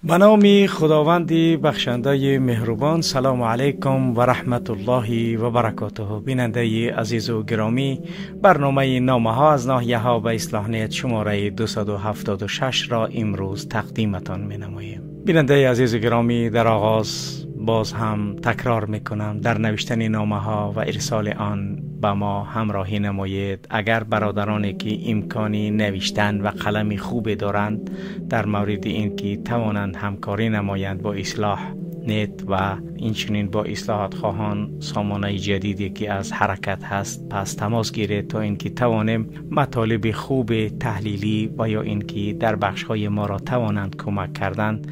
به نام خداوند بخشنده مهربان. سلام علیکم و رحمت الله و برکاته. بیننده عزیز و گرامی، برنامه نامه ها از ناحیه ها به اصلاح نیت شماره 276 را امروز تقدیمتان می نماییم. بیننده عزیز و گرامی، در آغاز باز هم تکرار میکنم، در نوشتن نامه ها و ارسال آن به ما همراهی نمایید. اگر برادرانی که امکانی نوشتن و قلم خوب دارند در مورد اینکه توانند همکاری نمایند با اصلاح نت و اینچنین با اصلاحات خواهان سامانه جدیدی که از حرکت هست، پس تماس گیرید تا اینکه توانیم مطالب خوب تحلیلی و یا اینکه در بخش های ما را توانند کمک کردن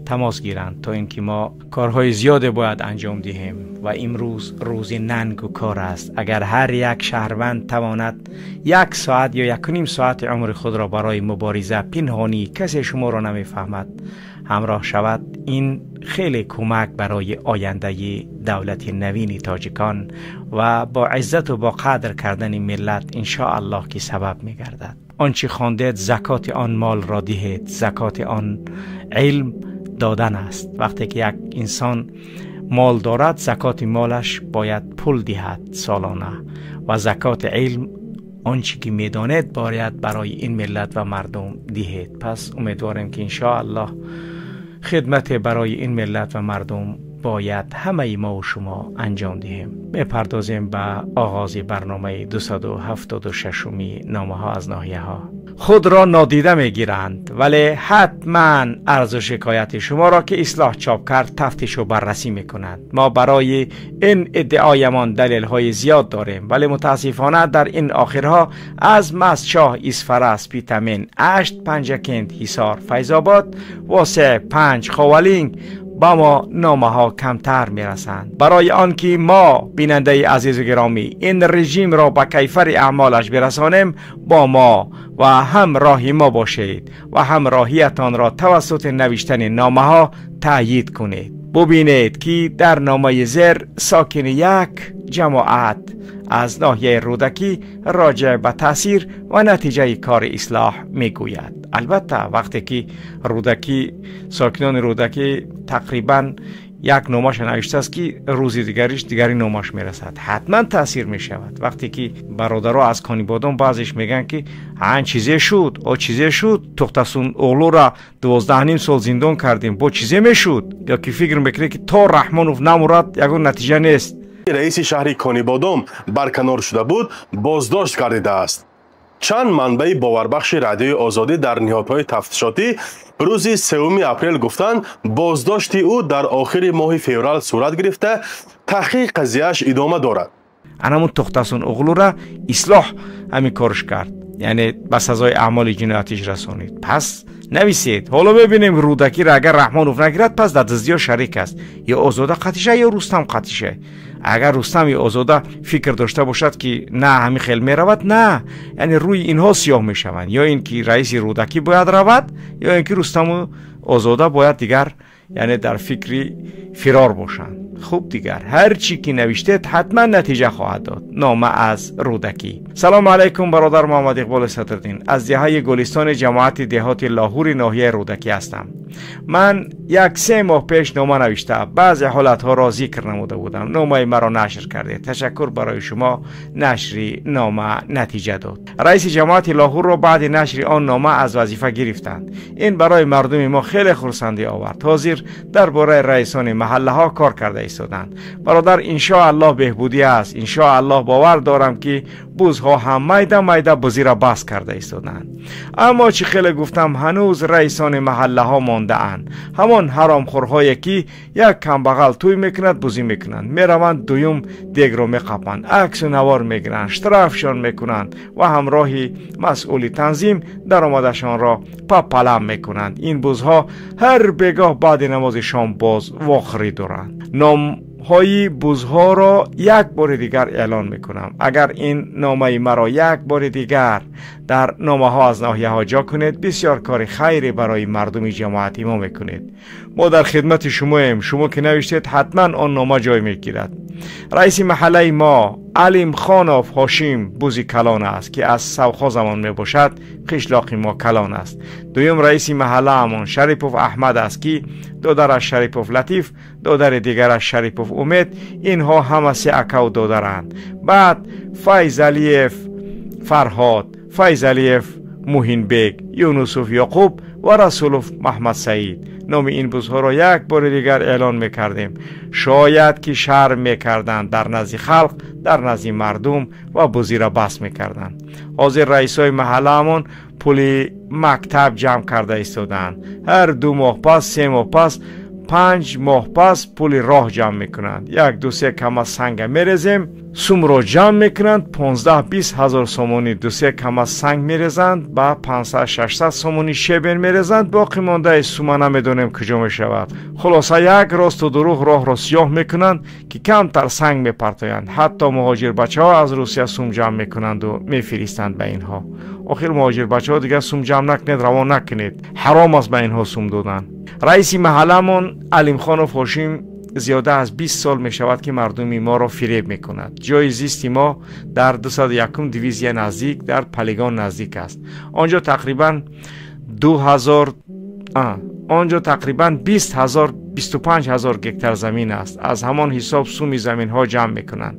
تماس گیرند، تا اینکه ما کارهای زیاد باید انجام دهیم و امروز روز ننگ و کار است. اگر هر یک شهروند تواند 1 ساعت یا 1.5 ساعت عمر خود را برای مبارزه پنهانی کسی شما را نمیفهمد همراه شود، این خیلی کمک برای آینده دولت نوین تاجیکان و با عزت و با قدر کردن ملت انشاءالله که سبب میگردد. آنچه خواندید زکات آن مال را دهید، زکات آن علم دادن است. وقتی که یک انسان مال دارد، زکات مالش باید پول دهد سالانه، و زکات علم آنچه که میداند باید برای این ملت و مردم دهید. پس امیدواریم که انشاءالله خدمت برای این ملت و مردم باید همه ما و شما انجام دهیم. میپردازیم به آغاز برنامه 276 نامه ها از ناحیه ها. خود را نادیده میگیرند، ولی حتما عرض و شکایت شما را که اصلاح چاپ کرد تفتیش و بررسی میکنند. ما برای این ادعایمان دلیل های زیاد داریم، ولی متاسفانه در این آخرها از مستشاه، اسفره، سپیتامین، 8، پنجکنت، حصار، فیض آباد، واسع، 5، خاولینگ با ما نامه ها کمتر میرسند. برای آنکه ما بیننده عزیز و گرامی این رژیم را به کیفر اعمالش برسانیم، با ما و همراهی ما باشید و همراهیتان را توسط نوشتن نامه ها تأیید کنید. ببینید که در نامه زیر ساکن یک جماعت از ناحیه رودکی راجع به تاثیر و نتیجه کار اصلاح میگوید. البته وقتی که رودکی، ساکنان رودکی تقریبا یک نامش نوشته است که روز دیگریش دیگری نامش میرسد، حتما تاثیر میشود. وقتی که برادرها از کانیبادان بعضیش میگن که آن چیزی شد، او چیزی شد، توختاسون اغلو را 12.5 سال زندان کردیم، با چیزی میشد، یا که فکر میکنه که تا رحمانوف نمورد یگون نتیجه نیست. رئیس شهری کانیبادام برکنار شده بود، بازداشت گردیده است. چند منبع باوربخش رادیوی آزادی در نهادهای تفتیشاتی روز 3 اپریل گفتند بازداشت او در آخر ماه فوریه صورت گرفته، تحقیق قضیهش ادامه دارد. انمون توختاسون اغلو را اصلاح همین کارش کرد، یعنی به سزای اعمال جنایتیش رسانید. پس نویسید. حالا ببینیم رودکی را اگر رحمانوف نگیرد، پس در دزدی شریک است، یا آزاده قطیشه یا رستم قطیشه. اگر رستم یا آزاده فکر داشته باشد که نه همین خیل می رود، نه، یعنی روی اینها سیاه می شوند. یا اینکه رئیس رودکی باید رود، یا اینکه رستم و آزاده باید دیگر یعنی در فکری فرار باشند. خوب دیگر هر چی که نوشتید حتما نتیجه خواهد داد. نامه از رودکی. سلام علیکم برادر محمد اقبال صدرالدین، از دهه گلستان جماعت دهات لاهور ناحیه رودکی هستم. من 1-3 ماه پیش نامه نوشته، بعضی حالت ها را ذکر نموده بودم. نامه مرا نشر کرده، تشکر برای شما. نشر نامه نتیجه داد. رئیس جماعت لاهور را بعد نشر آن نامه از وظیفه گرفتند. این برای مردم ما خیلی خرسندی آورد. حاضر درباره رئیسان محله ها کار کرده ایستادند. برادر انشاءالله بهبودی است. انشاءالله باور دارم که بزها هم میده میده بزی را بس کرده ایستادند. اما چی خیلی گفتم، هنوز رئیسان محله ها مانده اند. همان حرامخورهایی که یک کم بغل توی میکند بزی میکنند، میروند دویم دیگ رو میقپند، عکس و نوار میگیرند، شترفشان میکنند و همراه مسئول تنظیم درآمدشان را پاپلم میکنند. این بزها هر بگاه بعد نماز شام باز واخری دارند. نام های بزها را یک بار دیگر اعلان میکنم. اگر این نامه مرا یک بار دیگر дар номаҳо аз ноҳияҳо ҷо кунед, бисёр кори хайре барои мардуми ҷамоати мо мекунед. Мо дар хидмати шумоем. Шумо ки навиштед, ҳатман он нома ҷой мегирад. Раиси маҳаллаи мо Алимхонов Ҳошим бузи калон аст, ки аз совхозамон мебошад. Қишлоқи мо калон аст. Дуюм раиси маҳаллаамон Шарипов Аҳмад аст, ки додараш Шарипов Латиф, додари дигараш Шарипов Умед. Инҳо ҳама се акаву додаранд. Баъд Файзалиев Фарҳод, Файзалиев Муҳинбек, Юнусов Ёқуб ва Расулов Маҳмадсаид. Номи ин бузҳоро як бори дигар эълон мекардем. Шояд ки шарм мекарданд дар назди халқ, дар назди мардум ва бузиро бас мекарданд. Ҳозир раисои маҳаллаамон пули мактаб ҷамъ карда истодаанд. Ҳар 2 моҳ пас, 3 моҳ пас, 5 моҳ пас пули роҳ ҷамъ мекунанд. 1-2-3 кама санга мерезем, сумро ҷамъ мекунанд, 15-20 ҳазор сомонӣ 2-3 кама санг мерезанд, ба 500-600 сомонӣ шебен мерезанд. Боқӣ мондаи сума намедонем куҷо мешавад. Хулоса, як росту дурӯғ роҳро сиёҳ мекунанд, ки камтар санг мепартоянд. Ҳатто муҳоҷирбачаҳо аз Русия сум ҷамъ мекунанду мефиристанд ба инҳо. Охир муҳоҷирбачаҳо дигар сум ҷамъ накунед, равон накунед, ҳаром аст ба инҳо сум додан. Раиси маҳалламон Алимхонов Ҳошим зиёда аз 20 сол мешавад, ки мардуми моро фиреб мекунад. Ҷои зисти мо дар 201 дивизия наздик, дар полигон наздик аст. Онҷо тақрибан 2000, онҷо тақрибан 20 ҳазор, 25 ҳазор гектар замин аст. Аз ҳамон ҳисоб суми заминҳо ҷамъ мекунанд.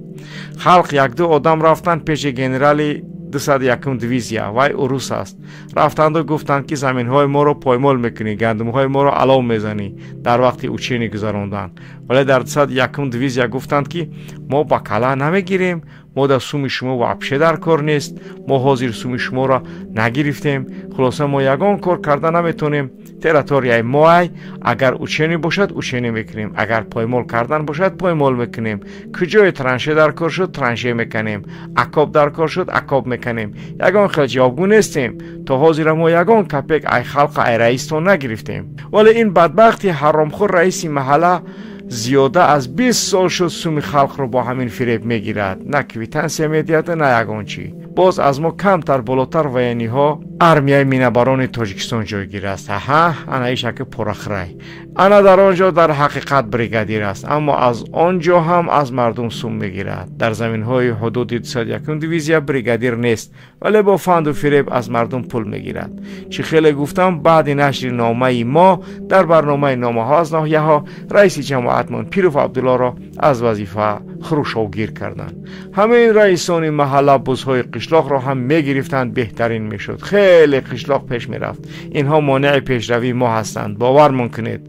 Халқ 1-2 одам рафтанд пеши генерали 201 дивизия, вай урус аст. Рафтанду гуфтанд, ки заминҳои моро поймол мекунӣ, гандумҳои моро алов мезанӣ дар вақти учение гузарондан. Вале дар 201 дивизия гуфтанд, ки мо ба кала намегирем, мо дар суми шумо вообще дар кор нест, мо ҳозир суми шуморо нагирифтем. Хулоса, мо ягон кор карда наметонем. Территорияи мо ай, агар учение бошад, учение мекунем, агар поймол кардан бошад, поймол мекунем. Куҷое транше дар кор шуд, транше мекунем, окоп дар кор шуд, окоп мекунем. Ягон хел ҷавобгӯ нестем. То ҳозира мо ягон капек ай халқа, ай раистон нагирифтем. Вале ин бадбахти ҳаромхӯр раиси маҳалла зиёда аз 20 сол шуд суми халқро бо ҳамин фиреб мегирад. На квитансия медиҳад, на ягон чӣ. Боз аз мо камтар болотар военныйҳо армияи минабарони Тоҷикистон ҷойгир аст. Аҳа, ана ишаки порахрай. Ана дар он ҷо дар ҳақиқат бригадир аст, аммо аз он ҷо ҳам аз мардум сум мегирад. Дар заминҳои ҳудуди 201 дивизия бригадир нест, вале бо фанду фиреб аз мардум пул мегирад. Чӣ хеле гуфтам, баъди нашри номаи мо дар барномаи номаҳо аз ноҳияҳо раиси ҷамоатмон Пиров Абдуллоро аз вазифа хрушовгир карданд. Ҳамин раисони маҳалла бузҳои қишлоқро ҳам мегирифтанд, беҳтарин мешуд. Хеле қишлоқ пеш мерафт. Инҳо монеи пешравии мо ҳастанд, бовармон кунед.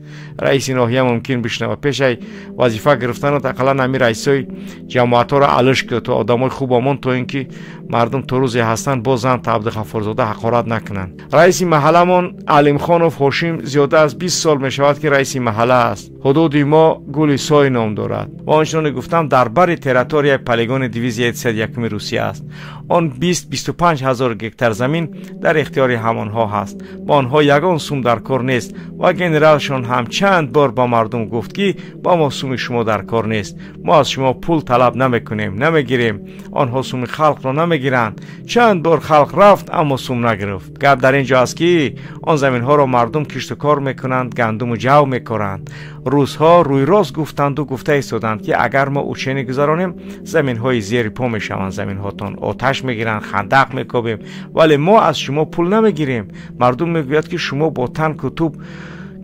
Раиси ноҳия мумкин бишнава. Пешаи вазифа гирифтанат ақаллан ҳамин раисои ҷамоатҳоро алиш кунад, то одамои хуб омон, то ин ки мардум то рӯзе ҳастанд боз зан та Абдуғаффорзода ҳақорат накунанд. Раиси маҳалламон Алимхонов Ҳошим зиёда аз 20 сол мешавад, ки раиси маҳалла аст. Ҳудуди мо Гули Сой ном дорад ва ончуноне гуфтам, дар бари территорияи полигони дивизияи 101 Русия аст. Он 20-25 ҳазор гектар замин дар ихтиёри ҳамонҳо ҳаст. Ба онҳо ягон сум дар кор нест ва генералшон ҳам чанд бор ба мардум гуфт, ки ба мо суми шумо дар кор нест, мо аз шумо пул талаб намекунем, намегирем. Онҳо суми халқро намегиранд. Чанд бор халқ рафт, аммо сум нагирифт. Гап дар ин ҷо аст, ки он заминҳоро мардум кишту кор мекунанд, гандуму ҷав мекоранд. Русҳо рӯйрост гуфтанду гуфта истоданд, ки агар мо учение гузаронем, заминҳои зери по мешаванд, заминҳотон оташ мегиранд, хандақ мекобем, вале мо аз шумо пул намегирем. Мардум мегӯяд, ки шумо бо танку тӯб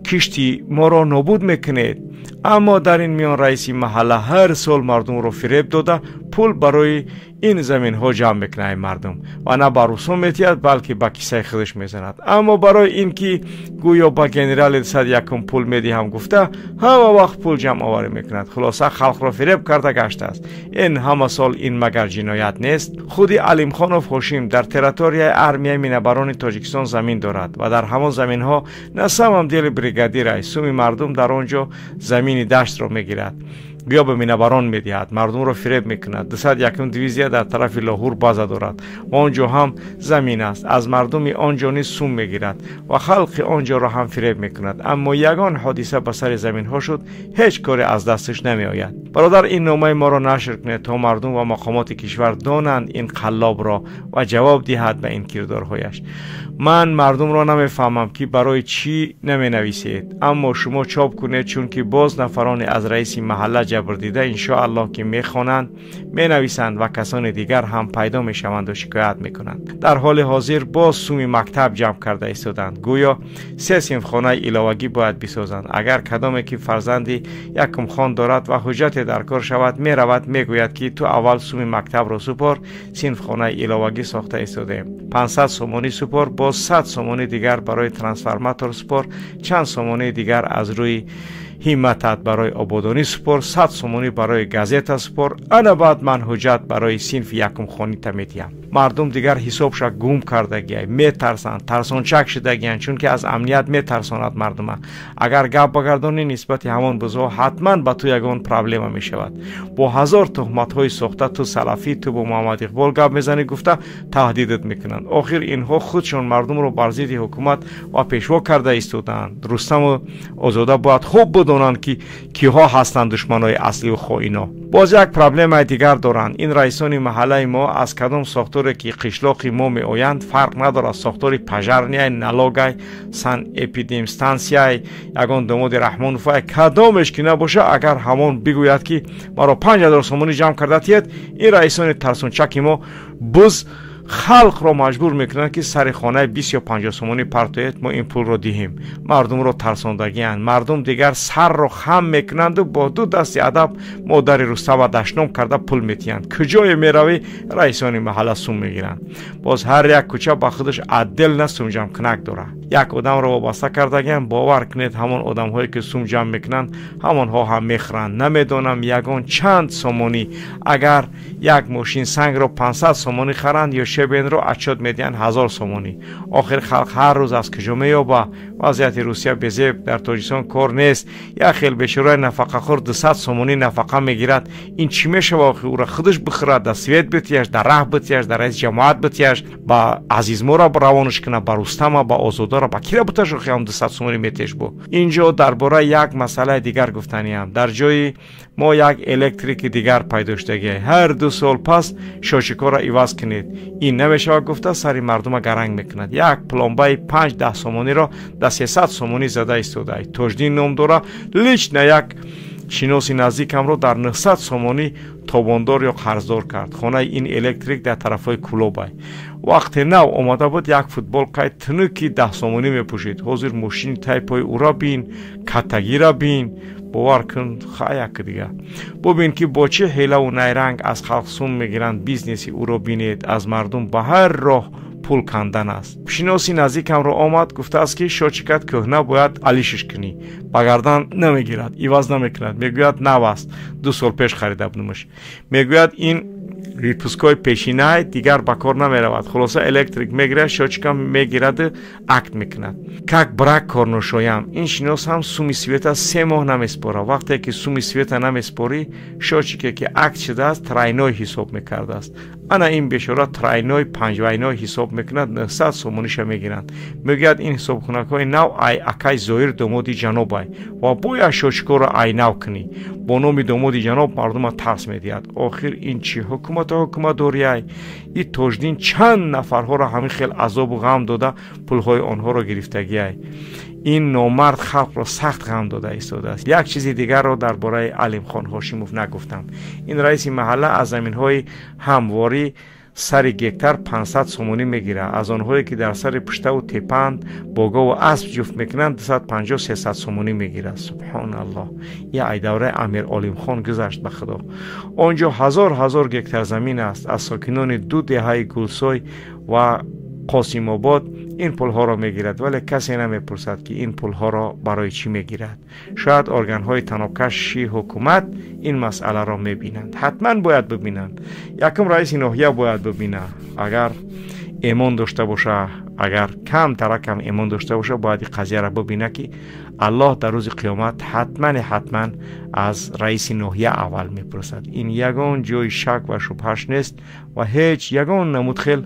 кишти моро нобуд мекунед. Аммо дар ин миён раиси маҳалла ҳар сол мардумро фиреб дода, пул барои ин заминҳо ҷамъ мекунад мардум ва на ба русҳо метиҳад, балки ба кисаи худаш мезанад. Аммо барои ин ки гӯё ба генерали 101 пул медиҳам гуфта, ҳама вақт пул ҷамъоварӣ мекунад. Хулоса, халқро фиреб карда гаштааст. Ин ҳама сол ин магар ҷиноят нест? Худи Алимхонов Ҳошим дар территорияи армияи минабарони Тоҷикистон замин дорад ва дар ҳамон заминҳо на самом деле бригадир ай, суми мардум дар он ҷо замини даштро мегирад. Гӯё ба минабарон медиҳад, мардумро фиреб мекунад. 201 дивизия дар тарафи Лоҳур база дорад ва он ҷо ҳам замин аст. Аз мардуми он ҷо низ сум мегирад ва халқи он ҷоро ҳам фиреб мекунад. Аммо ягон ҳодиса ба сари заминҳо шуд, ҳеҷ коре аз дасташ намеояд. Бародар, ин номаи моро нашр кунед то мардум ва мақомоти кишвар донанд ин қаллобро ва ҷавоб диҳад ба ин кирдорҳояш. Ман мардумро намефаҳмам ки барои чӣ наменависед, аммо шумо чоп кунед, чунки боз нафароне аз раиси маҳалла ҷабрдида иншоаллоҳ ки мехонанд, менависанд ва касони дигар ҳам пайдо мешаванду шикоят мекунанд. Дар ҳоли ҳозир боз суми мактаб ҷамъ карда истоданд. Гӯё 3 синфхонаи иловагӣ бояд бисозанд. Агар кадоме ки фарзанди якумхон дорад ва ҳуҷҷате дар кор шавад, меравад, мегӯяд ки ту аввал суми мактабро супор, синфхонаи иловагӣ сохта истодаем. 500 сомонӣ супор, боз 100 сомонӣ дигар барои трансформатор супор, чанд сомонии дигар аз рӯи ҳимматат барои ободонӣ супор, 100 сомонӣ барои газета супор, ана баъд ман ҳуҷҷат барои синфи якумхонита медиҳам. Мардум дигар ҳисобша гум кардагиай, метарсанд, тарсончак шудагиянд, чунки аз амният метарсонад мардума. Агар гап багардонӣ нисбати ҳамон бузҳо, ҳатман ба ту ягон проблема мешавад. Бо ҳазор туҳматҳои сохта ту салафӣ, ту бо Муҳаммад Иқбол гап мезанӣ гуфта таҳдидат мекунанд. Охир инҳо худшон мардумро бар зидди ҳукумат ва пешво карда истодаанд. Рустаму Озода бояд хуб бидонанд ки киҳо ҳастанд душманои аслию хоино. Боз як проблемаи дигар доранд. Ин раисони маҳаллаи мо аз кадом сохторе ки қишлоқи мо меоянд фарқ надорад. Сохтори пожарный, налогай, санэпидемстансияй, ягон домоди Раҳмоновай, кадомеш ки набоша, агар ҳамон бигӯяд ки маро 5000 сомонӣ ҷамъ карда тиҳед, ин раисони тарсончаки мо буз халқро маҷбур мекунанд ки сари хонаи 20 ё 50 сомонӣ партоед, мо ин пулро диҳем. Мардумро тарсондагианд. Мардум дигар сарро хам мекунанду бо ду дасти адаб модари Рустама дашном карда пул метиҳанд. Куҷое меравӣ, раисони маҳалла сум мегиранд. Боз ҳар як кӯча ба худаш отдельно сумҷамкунак дорад. Як одамро вобаста кардагианд, бовар кунед, ҳамон одамҳое ки сум ҷамъ мекунанд, ҳамонҳо ҳам мехӯранд. Намедонам ягон чанд сомонӣ. Агар як мошин сангро 500 сомонӣ харанд ё шебенро отчёт медиҳанд 1000 сомонӣ. Охир халқ ҳар рӯз аз куҷо меёба? Вазъияти Русия безеб, дар Тоҷикистон кор нест. Як хел бешораи нафақахӯр 200 сомонӣ нафақа мегирад. Ин чӣ мешава охир? Ӯра худаш бихӯрад, дар свет битияш, дар раҳ битияш, дар раиси ҷамоат битияш, ба Азизмора равонаш кунад, ба Рустама, ба Озодара, ба кира буташ охир ҳам 200 сомонӣ метеш бо. Инҷо дар бораи як масъалаи дигар гуфтаниам. Дар ҷои мо як электрики дигар пайдо шудагиай. Ҳар 2 сол пас шошикоро иваз кунед. Ин намешавад гуфта сари мардума гаранг мекунад. Як пломбаи 5-10 сомониро дар 300 сомонӣ зада истодаай. Тоҷдин ном дора. Лично як шиноси наздикамро дар 900 сомонӣ тобондор ё қарздор кард. Хонаи ин электрик дар тарафҳои Кулобай. Вақте нав омада буд, як футболкаи тунуки 10 сомонӣ мепӯшид. Ҳозир мошини тайпои ӯра бин, катагира бин, бовар кун, хаяк дига. Бубин ки бо чӣ ҳелаву найранг аз халқ сум мегиранд. Бизнеси ӯро бинед, аз мардум ба ҳар роҳ пул кандан аст. Шиноси наздикамро омад, гуфтааст ки шочикат кӯҳна, бояд алишиш кунӣ. Ба гардан намегирад, иваз намекунад. Мегӯяд нав аст, 2 сол пеш харида будумаш. Мегӯяд ин выпускҳои пешинай дигар ба кор намеравад. Хулоса электрик мегирад, шочикам мегираду акт мекунад. Как брак корношоям. Ин шинос ҳам суми света 3 моҳ намеспора. Вақте ки суми света намеспорӣ, шочике ки акт шудааст тройной ҳисоб мекардааст. Ана ин бешора тройной, панҷвайной ҳисоб мекунад, 900 сомониша мегиранд. Мегӯяд ин ҳисобкунакҳои нав ай акай Зоир домоди ҷанобай ва бояд шочикоро ай нав кунӣ. Бо номи домоди ҷаноб мардума тарс медиҳад. Охир ин чӣ ҳукумату ҳукуматдориай? И Тоҷдин чанд нафарҳоро ҳамин хел азобу ғам дода, пулҳои онҳоро гирифтагиай. Ин номард халқро сахт ғам дода истодааст. Як чизи дигарро дар бораи Алимхон Ҳошимов нагуфтам. Ин раиси маҳалла аз заминҳои ҳамворӣ сари гектар 500 сомонӣ мегирад. Аз онҳое ки дар сари пуштаву тепанд бо гову асп ҷуфт мекунанд 250-300 сомонӣ мегирад. Субҳоналлоҳ, я ай давраи Амир Олимхон гузашт ба худо. Он ҷо ҳазор гектар замин аст. Аз сокинони 2 деҳаи Гулсой ва Қосимобод ин пулҳоро мегирад, вале касе намепурсад ки ин пулҳоро барои чӣ мегирад. Шояд органҳои танобкаши ҳукумат ин масъаларо мебинанд. Ҳатман бояд бибинанд. Якум раиси ноҳия бояд бибинад. Агар эмон дошта боша, агар камтаракам эмон дошта боша, бояд ин қазияро бибина ки Аллоҳ дар рӯзи қиёмат ҳатман ҳатман аз раиси ноҳия аввал мепурсад. Ин ягон ҷои шак ва шубҳаш нест ва ҳеҷ ягон намуд хел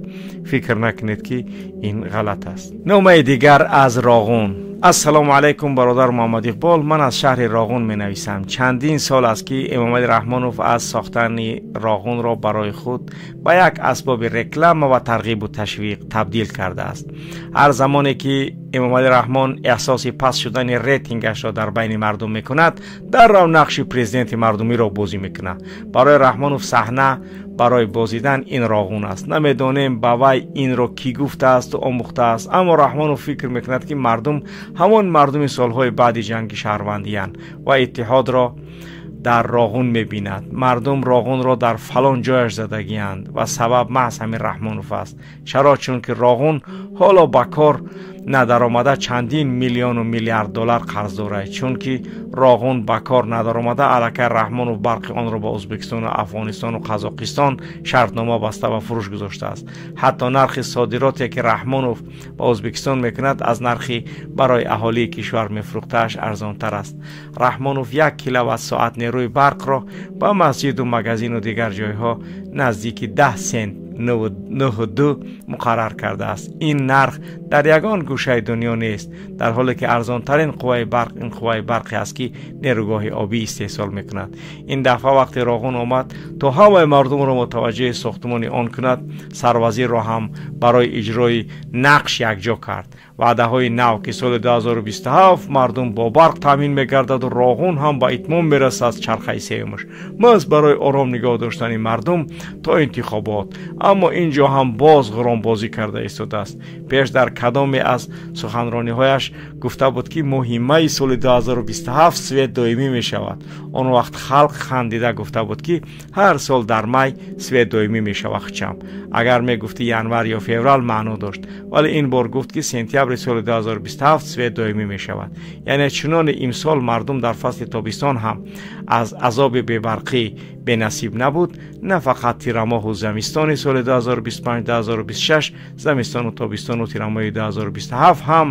фикр накунед, ки ин ғалат аст. Номаи дигар аз Роғун. Ассалому алайкум, бародар Муҳаммад Иқбол. Ман аз шаҳри Роғун менависам. Чандин сол аст, ки Эмомалӣ Раҳмонов аз сохтани Роғунро барои худ ба як асбоби реклама ва тарғибу ташвиқ табдил кардааст. Ҳар замоне ки Эмомалӣ Раҳмон эҳсоси паст шудани рейтингашро дар байни мардум мекунад, даррав нақши президенти мардумиро бозӣ мекунад. Барои Раҳмонов саҳна барои бозидан ин Роғун аст. Намедонем, ба вай инро кӣ гуфтаасту омӯхтааст, аммо Раҳмонов фикр мекунад, ки мардум ҳамон мардуми солҳои баъди ҷанги шаҳрвандиянд ва иттиҳодро дар Роғун мебинад. Мардум Роғунро дар фалон ҷояш задагиянд ва сабаб маҳз ҳамин Раҳмонов аст. Чаро? Чунки Роғун ҳоло ба кор надаромада чандин миллиону миллиард доллар қарз дорад. Чунки Роғун ба кор надаромада, аллакай Раҳмонов барқи онро ба Ӯзбекистону Афғонистону Қазоқистон шартнома баста ба фурӯш гузоштааст. Ҳатто нархи содироте, ки Раҳмонов ба Ӯзбекистон мекунад, аз нархи барои аҳолии кишвар мефурӯхтааш арзонтар аст. Раҳмонов 1 киловатт соат нерӯи барқро ба масҷиду магазину дигар ҷойҳо наздики 10 сент 92 муқаррар кардааст. Ин нарх дар ягон гӯшаи дунё нест, дар ҳоле ки арзонтарин қувваи барқ ин қувваи барқе аст, ки нерӯгоҳи обӣ истеҳсол мекунад. Ин дафъа вақте Роғун омад, то ҳамаи мардумро мутаваҷҷеҳи сохтмони он кунад, сарвазирро ҳам барои иҷрои нақш якҷо кард. Ваъдаҳои нав, ки соли 2027 мардум бо барқ таъмин мегардаду Роғун ҳам ба итмом мерасад, чархаи сеюмаш маҳз барои ором нигоҳ доштани мардум то интихобот. Аммо ин ҷо ҳам боз ғуромбозӣ карда истодааст. Пеш дар кадоме аз суханрониҳояш гуфта буд, ки моҳи майи соли 2027 свет доимӣ мешавад. Он вақт халқ хандида гуфта буд, ки ҳар сол дар май свет доимӣ мешавад. Хчам агар мегуфти январ ё феврал, маъно дошт, вале ин бор гуфт, ки сентябри соли 2027 свет доимӣ мешавад. Яъне чунони имсол мардум дар фасли тобистон ҳам аз азоби бебарқӣ бенасиб набуд. На фақат тирамоҳу замистони соли 2025-2026, замистону тобистону тирамоҳи 2027 ҳам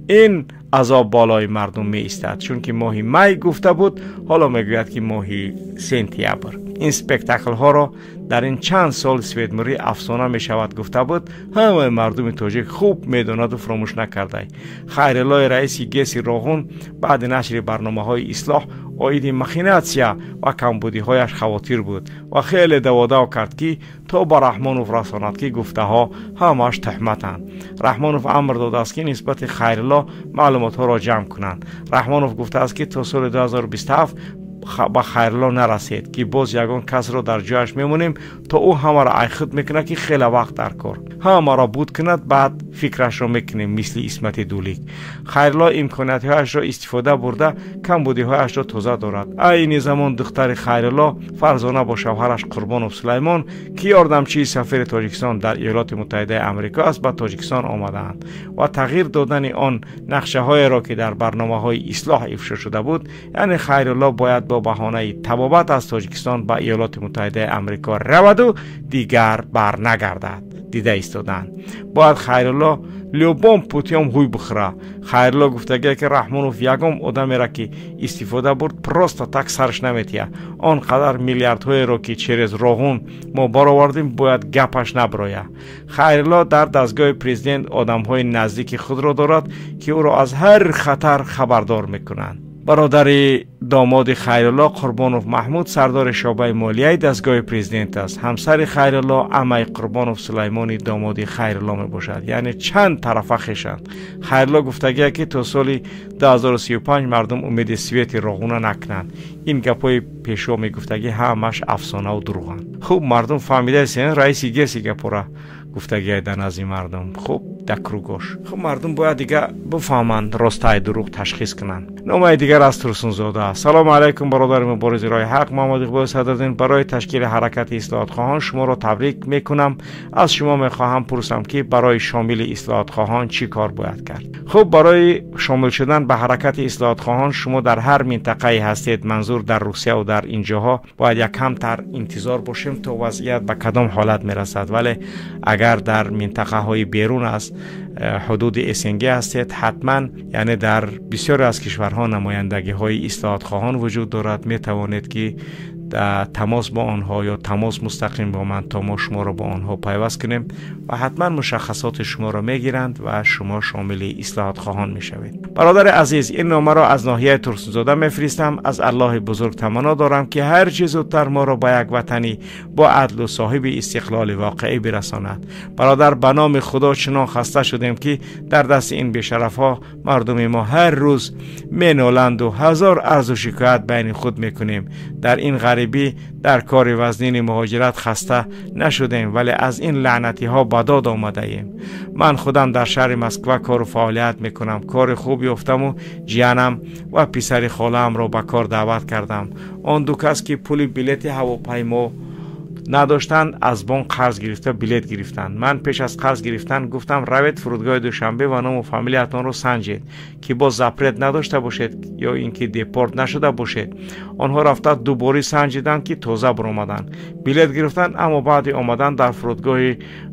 ин азоб болои мардум меистад, чунки моҳи май гуфта буд, ҳоло мегӯяд, ки моҳи сентябр. Ин спектаклҳоро дар ин чанд сол светмурӣ афсона мешавад гуфта буд, ҳамаи мардуми тоҷик хуб медонаду фуромӯш накардай. Хайриллои раиси ГЭСи Роғун баъди нашри барномаҳои ислоҳ оиди махинатсия ва камбудиҳояш хавотир буд ва хеле даводав кард, ки то ба Раҳмонов расонад, ки гуфтаҳо ҳамааш туҳматанд. Раҳмонов амр додааст, ки нисбати Хайрилло маълумотҳоро ҷамъ кунанд. Раҳмонов гуфтааст, ки то соли 2027 ба Хайрилло нарасед, ки боз ягон касро дар ҷояш мемонем, то ӯ ҳамаро айхуд мекунад, ки хеле вақт дар кор ҳамаро буд кунад, баъд фикрашро мекунем, мисли Исмати Дулик. Хайрилло имкониятҳояшро истифода бурда, камбудиҳояшро тоза дорад. Айни замон духтари Хайрилло Фарзона бо шавҳараш Қурбонов Сулаймон, ки ёрдамчии сафири Тоҷикистон дар Иёлоти Муттаҳидаи Амрико аст, ба Тоҷикистон омадаанд ва тағйир додани он нақшаҳоеро, ки дар барномаҳои ислоҳ ифшо шуда буд. Яъне Хайрилло бояд бо баҳонаи табобат аз Тоҷикистон ба Иёлоти Муттаҳидаи Амрико раваду дигар барнагардад. Дида истоданд, бояд Хайрулло любым путём ҳуй бихӯра. Хайрулло гуфтагие, ки Раҳмонов ягон одамеро, ки истифода бурд, просто так сарш наметиҳад. Он қадар миллиардҳоеро, ки через Роғун мо баровардем, бояд гапаш набирояд. Хайрулло дар дастгоҳи президент одамҳои наздики худро дорад, ки ӯро аз ҳар хатар хабардор мекунанд. Бародари домоди Хайрулло Қурбонов Маҳмуд сардори шӯъбаи молияи дастгоҳи президент аст. Ҳамсари Хайрулло амаи Қурбонов Сулаймони домоди Хайрулло мебошад, яъне чанд тарафа хешанд. Хайрулло гуфтагие, ки то соли 2035 мардум умеди свети Роғуна накунанд. Ин гапҳои пешво мегуфтагӣ ҳамаш афсонаву дурӯғанд. Хуб, мардум фаҳмидаестен, раиси ГЭСи гапора гуфтагие дар назди мардум. Хуб, дар кругош. Хуб, мардум бояд дига бифаҳманд, ростаи дурӯғ ташхис кунанд. Номаи дигар аз Турсунзода. Салому алайкум, бародари муборизи роҳи ҳақ Муҳаммад Иқболи Садриддин. Барои ташкили ҳаракати ислоҳотхоҳон шуморо табрик мекунам. Аз шумо мехоҳам пурсам, ки барои шомили ислоҳотхоҳон чӣ кор бояд кард? Хуб, барои шомил шудан ба ҳаракати ислоҳотхоҳон шумо дар ҳар минтақае ҳастед, манзур дар Русияву дар ин ҷоҳо, бояд якамтар интизор бошем, то вазъият ба кадом ҳолат мерасад. Вале агар дар минтақаҳои берун аз حدود اسنگی هستید، حتما یعنی در بسیاری از کشورها نمایندگی های اصلاحات خواهان وجود دارد. می توانید که تماس با آنها یا تماس مستقیم با من تا ما شما را با آنها پیوست کنیم و حتما مشخصات شما را میگیرند و شما شامل اصلاحات خواهان میشوید. برادر عزیز، این نامه را از ناحیه ترسونزاده میفرستم. از الله بزرگ تمنا دارم که هر چه زودتر ما را با یک وطنی با عدل و صاحب استقلال واقعی برساند. برادر، به نام خدا چنان خسته شدیم که در دست این بی‌شرف ها مردم ما هر روز مینالند و هزار عرض و شکایت بین خود میکنیم. در این غریبی در کار وزنین مهاجرت خسته نشدیم، ولی از این لعنتی ها بداد آمده ایم. من خودم در شهر مسکو کار و فعالیت میکنم. کار خوب یافتم و جیانم و پسر خاله‌ام را به کار دعوت کردم. آن دو کس که پول بلیت هواپیما نداشتند از بانک قرض گرفته بلیت گرفتند. من پیش از قرض گرفتن گفتم روید فرودگاه دوشنبه و نام و فامیلیتان را سنجید که با запрет نداشته باشید یا اینکه депорт نشده باشید. آنها رفته دوباره سنجیدند که تازه برآمدند، بلیت گرفتند. اما بعد آمدن در فرودگاه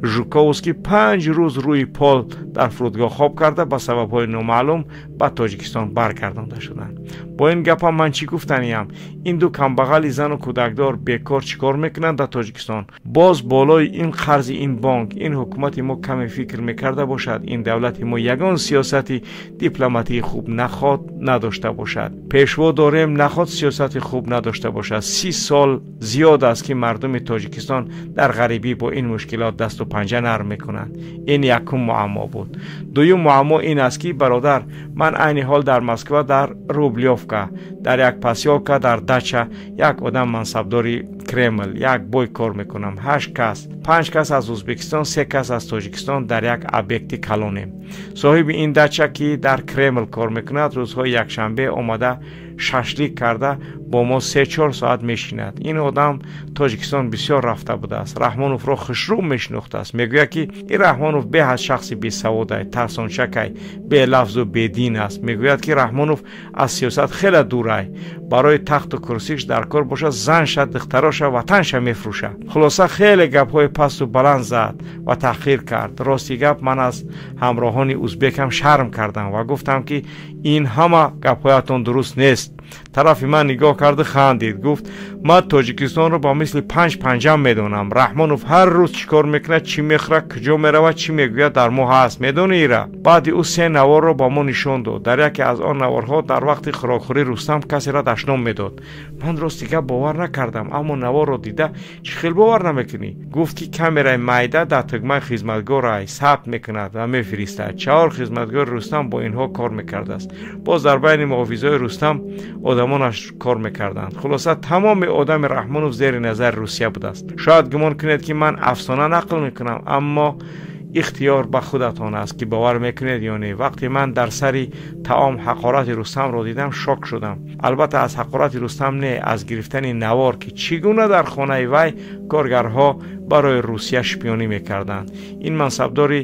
ژوکوفسکی 5 روز روی پل در فرودگاه خواب کرده به سبب‌های نامعلوم به تاجیکستان برگردانده شدند. با این گپ من چی گفتنیم؟ این دو کمبغل زن و کودکدار بیکار چیکار میکنند در تاجیکستان؟ باز بالای این قرض این بانک، این حکومت ما کمی فکر میکرده باشد. این دولت ما یگان سیاست دیپلماتی خوب نخواد نداشته باشد. پیشوا داریم نخواد سیاست خوب نداشته باشد. 30 سال زیاد است که مردم تاجیکستان در غریبی با این مشکلات دست و پنجه نرم میکنند. این یکم معما بود. دویم معما این است که برادر، من عین حال در مسکو در روبلیوفکا در یک поселка در داچا یک آدم منصبداری کرمل یک بوی کار میکنم. 8 کس، 5 کس از ازبکستان، 3 کس از تاجیکستان در یک объект کلانیم. صاحب این داچا که در کرمل کار میکند روزهای یکشنبه آمده شاشلیک کرده با ما 3-4 ساعت میشیند. این آدم تاجیکستان بسیار رفته بوده است. رحمانوف را خوشرو میشناخته است. میگوید که این رحمانوف به از شخص بی سواد، ترسانچک، بی لفظ و بی دین است. میگوید که رحمانوف از سیاست خیلی دوره، برای تخت و کرسیش در کار باشه زنش، دختراش، وطنش میفروشه. خلاصه خیلی گپ‌های پست و بلند زد و تحقیر کرد. راستی گپ من از همراهان ازبکم شرم کردم و گفتم که این همه گپ‌هایتان درست نیست. طرف من نگاه کرد، خندید، گفت من تاجیکستان رو با مثل 5 پنجم میدونم. رحمانوف هر روز چیکار میکنه، چی میخوره، کجا میرود، چی میگوید در ما هست، میدونی ایره. بعد او 3 نوار رو با ما نشون داد. در یکی از آن نوارها در وقت خوراکخوری رستم کسی را دشنام میداد. من راست دیگه باور نکردم، اما نوار رو دیده چی خیلی باور نمیکنی. گفت که کامرای مایده در تگمه خدمتگار ثبت میکند و میفرستد. 4 خدمتگار رستم با اینها کار میکرده است. باز در بین محافظای رستم آدمانش کار میکردند. خلاصه تمام آدم رحمانوف زیر نظر روسیه بوده است. شاید گمان کنید که من افسانه نقل میکنم، اما اختیار به خودتان است که باور میکنید یا نه. وقتی من در سر طعام حقارت رستم را دیدم شوک شدم. البته از حقارت رستم نه، از گرفتن نوار که چگونه در خانه وی کارگرها برای روسیه شپیونی میکردند. این منصبدار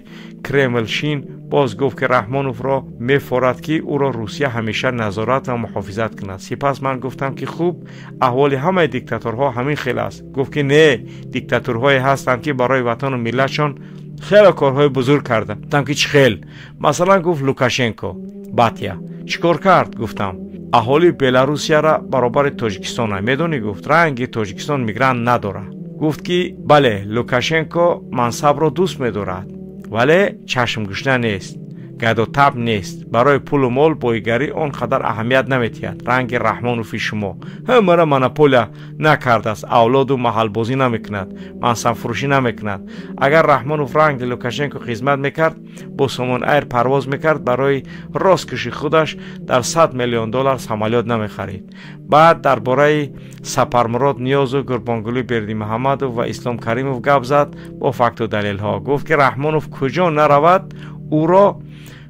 کرملشین باز گفت که رحمانوف را میفورد که او را روسیه همیشه نظارت و محافظت کند. سپس من گفتم که خوب، احوال همه دیکتاتورها همین خیل است. گفت که نه، دیکتاتورهایی هستند که برای وطن و ملتشان خیلی کارهای بزرگ کرده. گفتم که چه خیل؟ مثلا گفت لوکاشنکو باتیا چیکار کرد؟ گفتم اهالی بلاروسیا را برابر تاجیکستان میدونی؟ گفت رنگ تاجیکستان میگران نداره. گفت که بله، لوکاشنکو منصب را دوست میدارد، ولی چشم گشنه نیست، گدوتب نیست، برای پول و مال بایگری آنقدر اهمیت نمیتید. رنگ رحمانوف شما همه монополия نکرده است، اولاد و محل بازی نمیکند، منصب فروشی نمیکند. اگر رحمانوف رنگ لوکاشنکو خدمت میکرد، با سامان ایر پرواز میکرد، برای راست کشی خودش در 100 میلیون دلار самолёт نمیخرید. بعد درباره سپرمراد نیاز و قربانگلی بردی محمدوف و اسلام کریموف گپ زد با فکت و دلیل ها. گفت که رحمانوف کجا نرود او را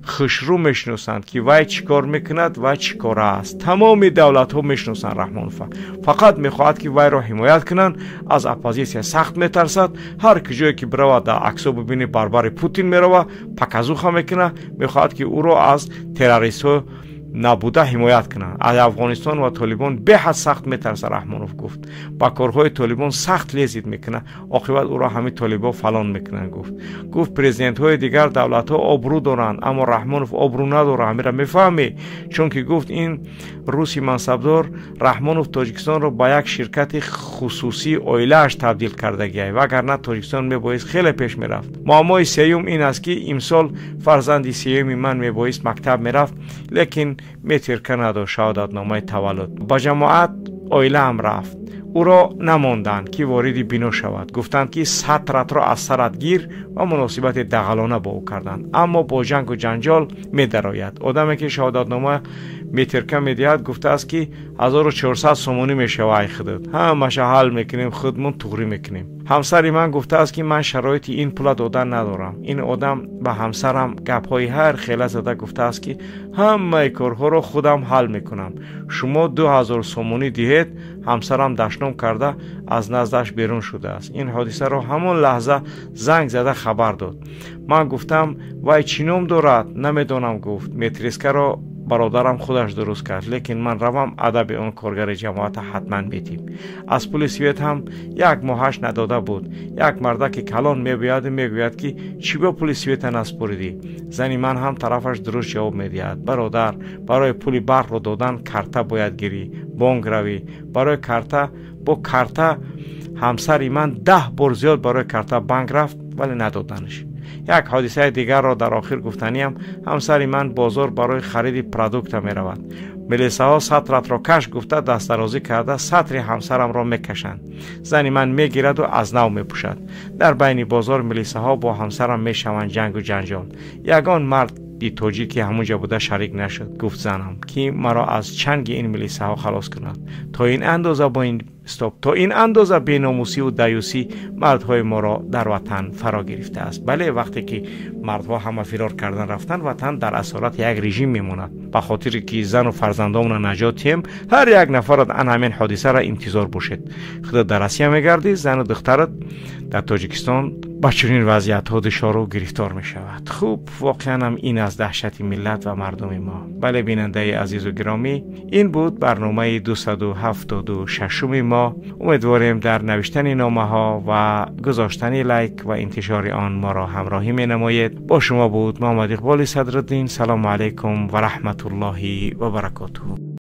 خوشرو میشناسند که وی چیکار میکند و چیکار است. تمام دولت ها میشناسند رحمانوف، فقط میخواهد که وی را حمایت کنند. از اپوزیسیا سخت میترسد. هر کجایی که برود در عکس‌ها ببینی بربر پوتین میرود، показуха میکنه. میخواهد که او را از تروریست ها набуда ҳимоят кунанд. Аз Афғонистон ва Толибон беҳад сахт метарса, Раҳмонов гуфт. Ба корҳои Толибон сахт лезид мекунад, оқибат ӯро ҳамин толибо фалон мекунанд, гуфт. Гуфт президентҳои дигар давлатҳо обрӯ доранд, аммо Раҳмонов обрӯ надорад, ҳамира мефаҳмӣ? Чунки гуфт ин руси мансабдор Раҳмонов Тоҷикистонро ба як ширкати хусусии оилааш табдил кардагиай, вагарна Тоҷикистон мебоист хеле пеш мерафт. Муаммои сеюм ин аст, ки имсол фарзанди сеюми ман мебоист мактаб мерафт, лекин метирка надошт шаҳодатномаи таваллуд. Ба ҷамоат оилаам рафт, ӯро намонданд, ки вориди бино шавад. Гуфтанд, ки сатратро аз сарат гир ва муносибати дағалона бо ӯ карданд, аммо бо ҷангу ҷанҷол медарояд. Одаме, ки шаҳодатнома метирка медиҳад, гуфтааст, ки 1400 сомонӣ мешава, ай худат ҳамаша ҳал мекунем, худмон туғрӣ мекунем. Ҳамсари ман гуфтааст, ки ман шароити ин пула додан надорам. Ин одам ба ҳамсарам гапҳои ҳар хела зада гуфтааст, ки ҳамаи корҳоро худам ҳал мекунам, шумо 2000 сомонӣ диҳед. Ҳамсарам дашном карда аз наздаш берун шудааст. Ин ҳодисаро ҳамон лаҳза занг зада хабар дод. Ман гуфтам, вай чӣ ном дорад? Намедонам, гуфт. Метрискаро бародарам худаш дуруст кард, лекин ман равам адаби он коргари ҷамоата ҳатман метим. Аз пули свет ҳам як моҳаш надода буд. Як мардаки калон мебиёяду мегӯяд, ки чӣ бо пули света наспоридӣ? Зани ман ҳам тарафаш дуруст ҷавоб медиҳад: бародар, барои пули барқро додан карта бояд гирӣ, бонк равӣ. Барои карта бо карта ҳамсари ман 10 бор зиёд барои карта банк рафт, вале надоданаш. Як ҳодисаи дигарро дар охир гуфтаниям. Ҳамсари ман бозор барои хариди продукта меравад. Милисаҳо сатратро каш гуфта дастдарозӣ карда сатри ҳамсарамро мекашанд. Зани ман мегираду аз нав мепӯшад. Дар байни бозор милисаҳо бо ҳамсарам мешаванд ҷангу ҷанҷол. Ягон марди тоҷик, ки ҳамунҷа буда, шарик нашуд, гуфт занам, ки маро аз чанги ин милисаҳо халос кунад. То ин андоза бо ин стоп, то ин андоза беномусиву даюсӣ мардҳои моро дар ватан фаро гирифтааст. Бале, вақте ки мардҳо ҳама фирор кардан рафтанд, ватан дар асорати як режим мемонад. Ба хотире ки зану фарзандонро наҷот диҳем, ҳар як нафарат ан ҳамин ҳодисаро интизор бошед. Худат дар Россия мегардӣ, зану духтарат дар Тоҷикистон ба чунин вазъиятҳо душору гирифтор мешавад. Хуб, воқеан ҳам ин аз даҳшати миллат ва мардуми мо. Бале, бинандаи азизу гиромӣ, ин буд барномаи 276 мо. Умедворем дар навиштани номаҳо ва гузоштани лайк ва интишори он моро ҳамроҳӣ менамоед. Бо шумо буд Муҳаммад Иқболи Садриддин. Салому алайкум ва раҳматуллоҳи ва баракотуҳ.